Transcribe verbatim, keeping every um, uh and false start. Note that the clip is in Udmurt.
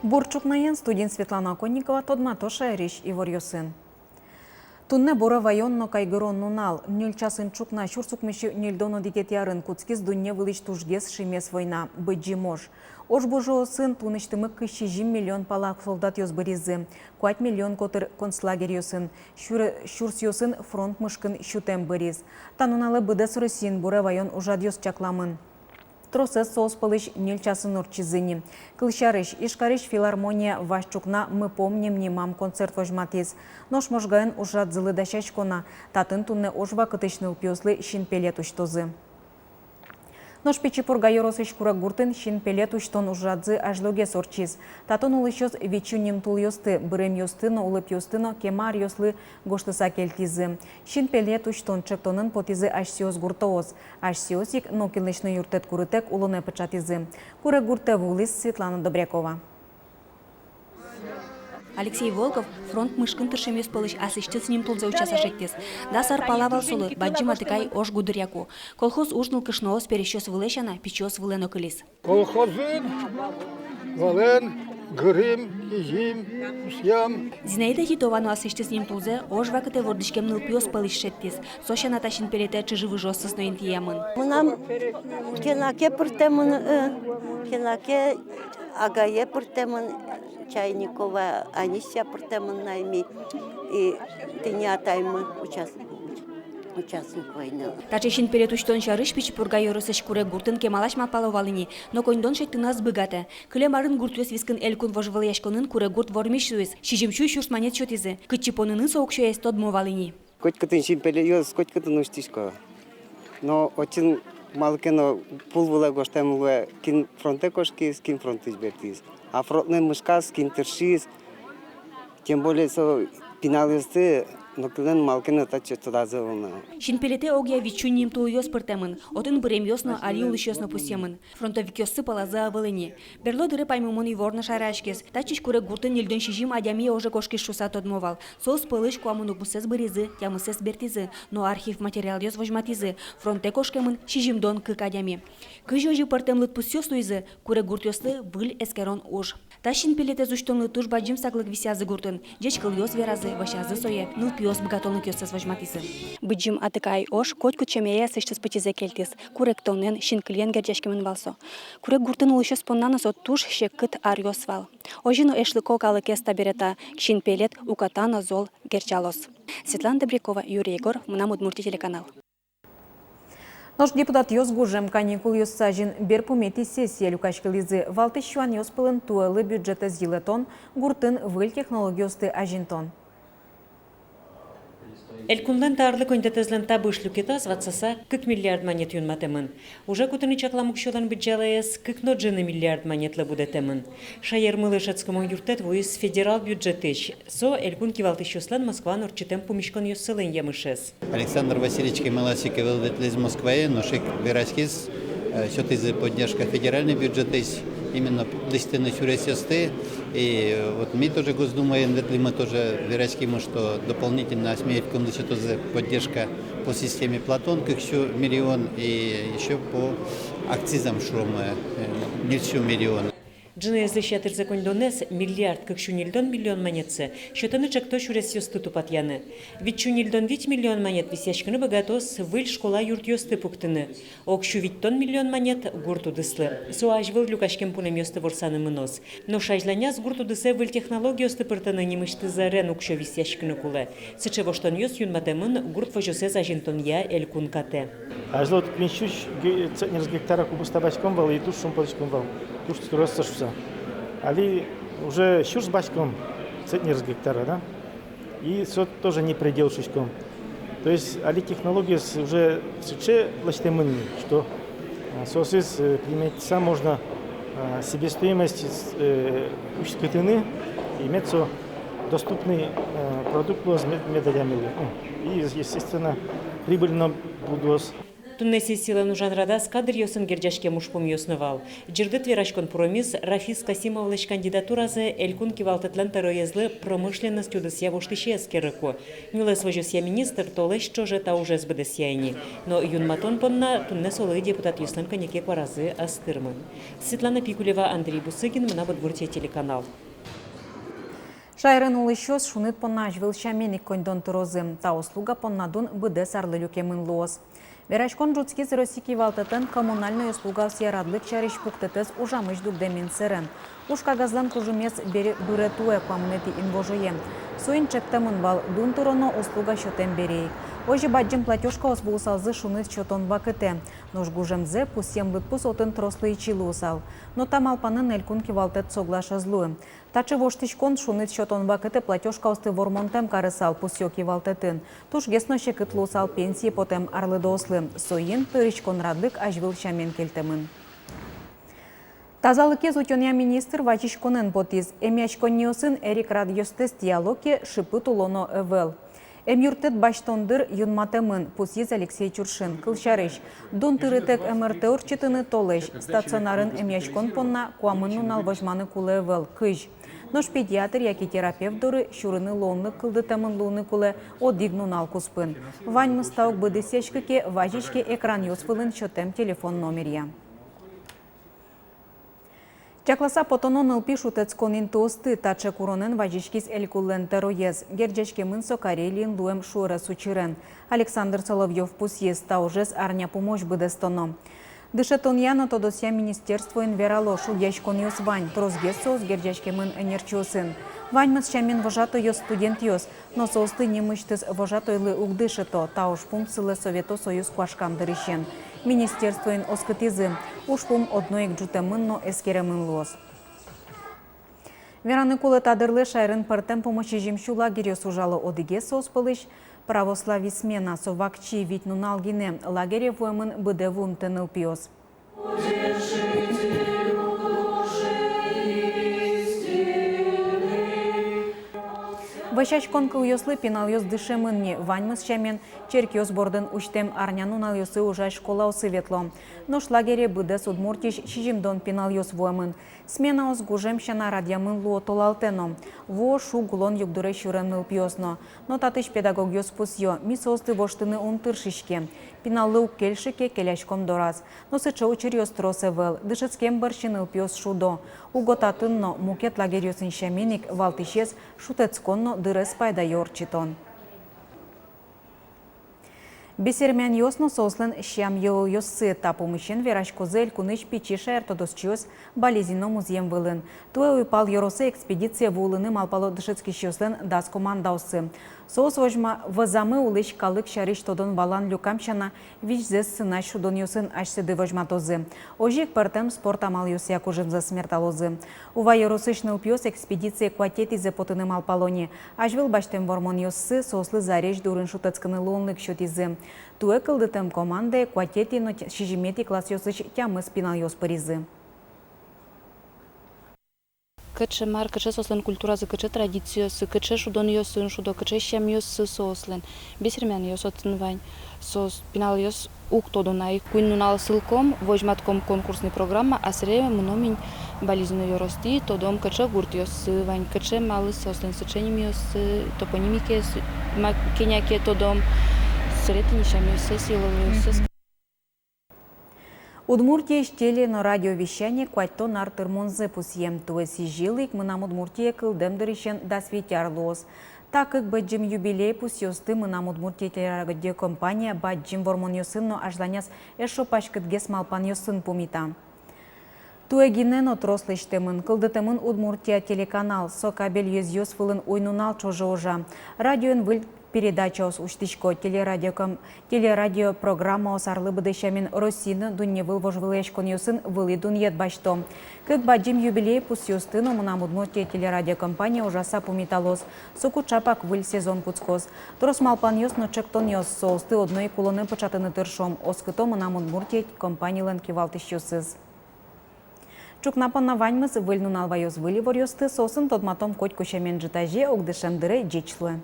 Бур ӵукнаен! Студиын Светлана Оконникова. Тодмато шаерысь иворъёсын. Туннэ буре ваён но кайгырон нунал. Ньыль часын ӵукна, сюрс укмыссю ньыльдон одӥгетӥ арын кутскиз дунне вылысь тужгес шимес война — Быдӟым ож. Ож буржыосын туннэ ик кызь сизьым миллион пала солдатъёс быризы, куать миллион котыр концлагерьёсын, сюр-, сюрсъёсын фронт мышкын сютэм быриз. Та нуналэ быдэс Россиын буре ваён ужрадъёс чакламын. Тросэз соос пӧлысь ньыль часын ортчизы ни. Кылсярысь, Ижкарысь филармония вазь ӵукна «Мы помним» нимам концерт возьматӥз. Нош Можгаын ужрадзылы дасясько на. Татын туннэ ож вакытысь нылпиослы синпелет усьтозы. Нош Пичи Пурга ёросысь Куреггуртын синпелет усьтон ужрадзы азьлогес ортчиз. Татын улӥсьёс вить сю нимтулъёсты, быремъёсты но, улэпъёсты но кема аръёслы гожтыса кельтӥзы. Синпелет усьтон ӵектонын потӥзы асьсэос гуртоос. Асьсэос ик нокинлэсь но юрттэт курытэк улонэ пыӵатӥзы. Куреггуртэ вуылӥз Светлана Добрякова. Алексей Волков фронт мышкын тыршемъёс пӧлысь аслэсьтыз нимтулзэ утьыса шедьтӥз. Дас ар пала вал солы, бадӟым атыкай ож гудыръяку. Колхоз уж нылкышноос пересьёс вылэ сяна, пичиос вылэ но кылиз. Колхозын валэн гырим, изим, усъям. Зинаида Титова но аслэсьтыз нимтулзэ ож вакытэ вордӥськем нылпиос пӧлысь шедьтӥз. Со сяна та синпелетэ чыжы-выжыосыз но интыямын. Мынам кенак пыртэмын, э, кенак агае пыртэмын, Чайникова Анисья пыртэмын на ини, и тӥни атаймы участ-, участник войны. Таӵе синпелет усьтон сярысь Пичи Пурга ёросысь Куреггуртын кемалась малпало вал ини, но коньдон шедьтыны ӧз быгатэ. Кылем арын гуртъёс вискын элькун вожвылъяськонын Куреггурт вормись луиз, сизьым сю сюрс манет сётӥзы. Кытчы понӥзы со уксёез, тодмо вал ини. Котькытын синпелетъёс, котькытын усьтӥсько. Но отчын малы ке но пул вылэ гожтэм луэ, кин фронтэ кошкиз, кин фронтысь бертӥз. А фронтын мышказ, кин тыршиз. Тем более со пиналъёсты нокинлэн малы ке но татчы тодазы ӧвӧл на. Синпелетэ огъя вить сю нимтулъёс пыртэмын, отын быремъёс но, али улӥсьёс но пусъемын. Фронтовикъёссы пӧлазы ӧвӧл ини. Берло дыре паймымон ивор но шараяськиз. Татчысь Куреггуртын ньыльдон сизьым адями оже кошкиз шуыса тодмо вал. Соос пӧлысь куамын укмысэз быризы, тямысэз бертӥзы, но архив материалъёс возьматӥзы: фронтэ кошкемын сизьымдон кык адями. Кызьы озьы пӧртэм лыдпусъёс луизы, Куреггуртъёслы выль эскерон уж. Та синпелетэз усьтонлы туж бадӟым саклык висъязы гуртын. Ӟеч кылъёс веразы, вӧсязы сое, нылпиос быгатонлыкъёссэс возьматӥзы. Быдӟым атыкай ож котькуд семьяе аслэсьтыз пытьызэ кельтӥз. Куректонэн, синкылиен герӟаськемын вал со. Куреггуртын улӥсьёс понна но со туж секыт аръёс вал. Озьы но эшлыко калыкез табере та синпелет уката но зол герӟалоз. Светлана Добрякова, Юрий Егор, «Мынам Удмуртие» телеканал. Нош депутатъёс гужем каникулъёссы азьын берпуметӥ сессие люкаськылӥзы. Валтӥсь юанъёс пӧлын туэлы бюджетэз йылэтон, гуртын выль технологиосты азинтон. Элькунлэн та арлы коньдэтэзлэн табыш люкетаз ватсаса кык миллиард манет юнматэмын. Уже кутыны чаклам уксёлэн быдӟалаез кык но ӝыны миллиард манетлы будэтэмын. Шаермылы шӧдскымон юрттэт вуиз федерал бюджетысь. Со элькун кивалтӥсьёслэн Москваын ортчытэм пумиськонъёссылэн емышез. Александр Васильевич кемалась ик ӧвӧл ветлӥз Москвае, нош ик вераськиз, э, сётӥзы поддержка федеральной бюджетысь, именно лэсьтыны сюресъёсты. И, э, вот ми тоже Госдумаен ветлӥмы, тоже вераськимы, что дополнительно асьме элькунлы сётозы поддержка по системе Платон, кык сю миллион, и ещё по акцизам, шуом, э, ньыль сю миллион. Ӝыныезлэсь ятырзэ коньдонэз, миллиард кык сю ньыльдон миллион манетсэ, сётыны ӵекто сюресъёсты тупатъяны. Вить сю ньыльдон вить миллион манет висъяськыны быгатоз выль школа юртъёсты пуктыны. Ог сю витьтон миллион манет — гурт удыслы. Со азьвыл люкаськем пунэмъёсты ворсаны мыноз. Нош азьланяз гурт удысэ выль технологиосты пыртыны нимысьтыз ӧрен уксё висъяськыны кулэ. Сыӵе воштонъёс юнматэмын гурт возёсэз азинтонъя элькун катэ. Азьло куинь сю ге-, центнеръёс гектара кубыста басьтӥськом вал, и туж шумпотӥськом вал, туж трос шуыса. Али уже сюрс басьтӥськом центнеръёс гектара, да? И со тоже не предел шуиськом. То есть али технологиос уже сыӵе лэсьтэмын, что, э, соосыз, э, применить сам можно, э, себестоимость, э, уськытыны, и мед со доступный, э, продукт луоз мед-, мед адямилы. Ну, и, естественно, прибыльно будоз. Туннэ сессилэн ужан радаз кадръёсын герӟаськем ужпумъёс но вал. Ӟырдыт вераськон пуромиз Рафис Касимовлэсь кандидатуразэ Элькун Кивалтэтлэн тӧроезлы промышленность удысъя воштӥсе эскерыку. Нюлэс возёсъя министр толэзь ӵоже та ужез быдэсъя ини. Но юнматон понна туннэ солы депутатъёслэн кӧня ке куаразы ӧз тырмы. Светлана Пикулева, Андрей Бусыгин, «Мынам Удмуртие» телеканал. Шаерын улӥсьёс шуныт понна азьвыл сямен ик коньдон тырозы. Та услуга понна дун быдэс арлы люкемын луоз. Вераськон ӝутскиз Россия Кивалтэтэн коммунальной услугаос ярадлык сярысь пуктэтэз ужамысь дугдэмен сэрен. Уж кагазлэн кужымез бере, дуре туэ, куамынэтӥ инвожое. Соин чектэмын вал дун тыроно услуга сётэм бере ик. Озьы бадӟым платёжкаос вуысалзы шуныт сётон вакытэ. Нош гужемзэ пусъем лыдпус отын трослы ичи луысал. Но та малпанэн Элькун Кивалтэт соглаш ӧз луы. Таӵе воштӥськон шуныт сётон вакытэ платёжкаосты вормонтэм карысал, пусъё кивалтэтын. Тужгес но секыт луысал пенсие потэм арлыдоослы. Соин тыриськон радлык азьвыл сямен кельтэмын. Тазалыкез утёнъя министр вазиськонэн потӥз. Эмъяськонниосын эрикрадъёстэс тӥяло ке, шыпыт улоно ӧвӧл. Эмъюрттэт басьтон дыр юнматэмын, пусйиз Алексей Чуршин. Кылсярысь, дун тырытэк МРТ ортчытыны толэзь, стационарын эмъяськон понна куамын нунал возьманы кулэ ӧвӧл, кызь. Нош педиатр яке терапевт доры сюрыны луонлык кылдытэмын луыны кулэ одӥг нунал куспын. Ваньмыз та уг быдэсъяськы ке, вазиське экранъёс вылын сётэм телефон номеръя. Чакласа потоно нылпи шутэтскон интыосты. Таӵе куронэн вазиськиз Элькунлэн тӧроез. Герӟаськемын со Карелиын луэм шуэрес учырен. Александр Соловьёв пусйиз, та ужез арня пумозь быдэстоно. Дышетонъя но тодосъя министерствоын верало, шугъяськонъёс вань, тросгес соос герӟаськемын ӧнерчиосын. Ваньмыз сямен вожатойёс, студентъёс, но соосты нимысьтыз вожатойлы уг дышето. Та ужпум сылэ Совето Союз куашкам дырысен. Министерствоын оскытӥзы, ужпум одно ик ӝутэмын но эскеремын луоз. Вераны кулэ, та дырлы шаерын пӧртэм пумо сизьым сю лагерьёс ужало. Одӥгез соос пӧлысь «Православие смена», со вакчи, вить нунал гинэ. Лагере вуэмын быдэ вуымтэ нылпиос. Вӧсяськон кылъёслы пиналъёс дышемын ни. Ваньмыз сямен черкъёс бордын усьтэм арня нуналъёсы ужась школаосы ветло. Нош лагере быдэс Удмуртиысь сизьымдон пиналъёс вуэмын. Сменаос гужем сяна радъямын луо толалтэ но. Вуо шуг улон югдуре сюрем нылпиос но. Но татысь педагогъёс пусъё, ми соосты воштыны ум тыршиське. Пиналлы уг кельшы ке, келяськом дораз. Но сыӵе учыръёс трос ӧвӧл. Дышетскем бӧрсьы нылпиос шудо. Уго татын но, мукет лагерьёсын сямен ик, валтӥсез — шутэтскон но дырез пайдаё ортчытон. Бесермянъёс но соослэн сям-йылолъёссы — та пумысен вераськозы Элькунысь пичи шаертодосчиос Балезино музъем вылын. Туэ уйпал ёросэ экспедицие вуылыны малпало дышетскисьёслэн дас командаоссы. Соос возьма-, вӧзамы улӥсь калык сярысь тодон-валан люкам сяна, визьзэс сынась шудонъёсын асьсэды возьматозы. Озьы ик пӧртэм спорт амалъёсъя кужымзэс мерталозы. Ува ёросысь нылпиос экспедицие куатетӥзэ потыны малпало ни. Азьвыл басьтэм вормонъёссы соослы зарезь дурын шутэтскыны луонлык сётӥзы. Туэ кылдытэм командае куатетӥ но т-, сизьыметӥ классъёсысь тямыс пиналъёс пыризы. Кыӵе мар, кыӵе соослэн культуразы, кыӵе традициоссы, кыӵе шудонъёсын шудо, кыӵе сямъёссы соослэн. Бесермянъёс отын вань. Соос, пиналъёс, уг тодо на ик. Куинь нунал сылком, возьматком конкурсной программа, а сэре мыном ини Балезино ёростӥ, тодом, кыӵе гуртъёссы вань, кыӵе малы соослэн сыӵе нимъёссы, топонимикаез ма-, кӧня ке тодом, сэре тӥни сямъёссэс, йылолъёссэс. Мгм. Удмуртиысь теле- но радиовещание куатьтон ар тырмонзэ пусъем. Туэ сӥзьыл ик «Мынам Удмуртие» кылдэм дырысен дас вить ар луоз. Та кык бадӟым юбилей пусъёсты «Мынам Удмуртие» телерадиокомпания бадӟым вормонъёсын но азьланяз эшшо паськытгес малпанъёсын пумита. Туэ гинэ но трос лэсьтэмын. Кылдытэмын «Удмуртия» телеканал. Со кабель ёзъёс вылын уй-нунал ӵоже ужа. Радиоын выль передачаос усьтӥсько. Телерадиоком-, телерадиопрограммаос арлы быдэ сямен Россиын но дунневыл вожвылъяськонъёсын вылӥ дунъет басьто. Кык бадӟым юбилей пусъёсты но «Мынам Удмуртие» телерадиокомпания ужаса пумиталоз. Соку ӵапак выль сезон кутскоз. Трос малпанъёс но чектонъёс, соосты одно ик улонэ пыӵатыны тыршом, оскыто «Мынам Удмуртие» компаниялэн кивалтӥсьёсыз. Ӵукна понна ваньмыз. Выль нунал ваёз выль иворъёсты, соосын тодматом котьку сямен ӝытазе, огдышем дыре. Ӟеч луэ.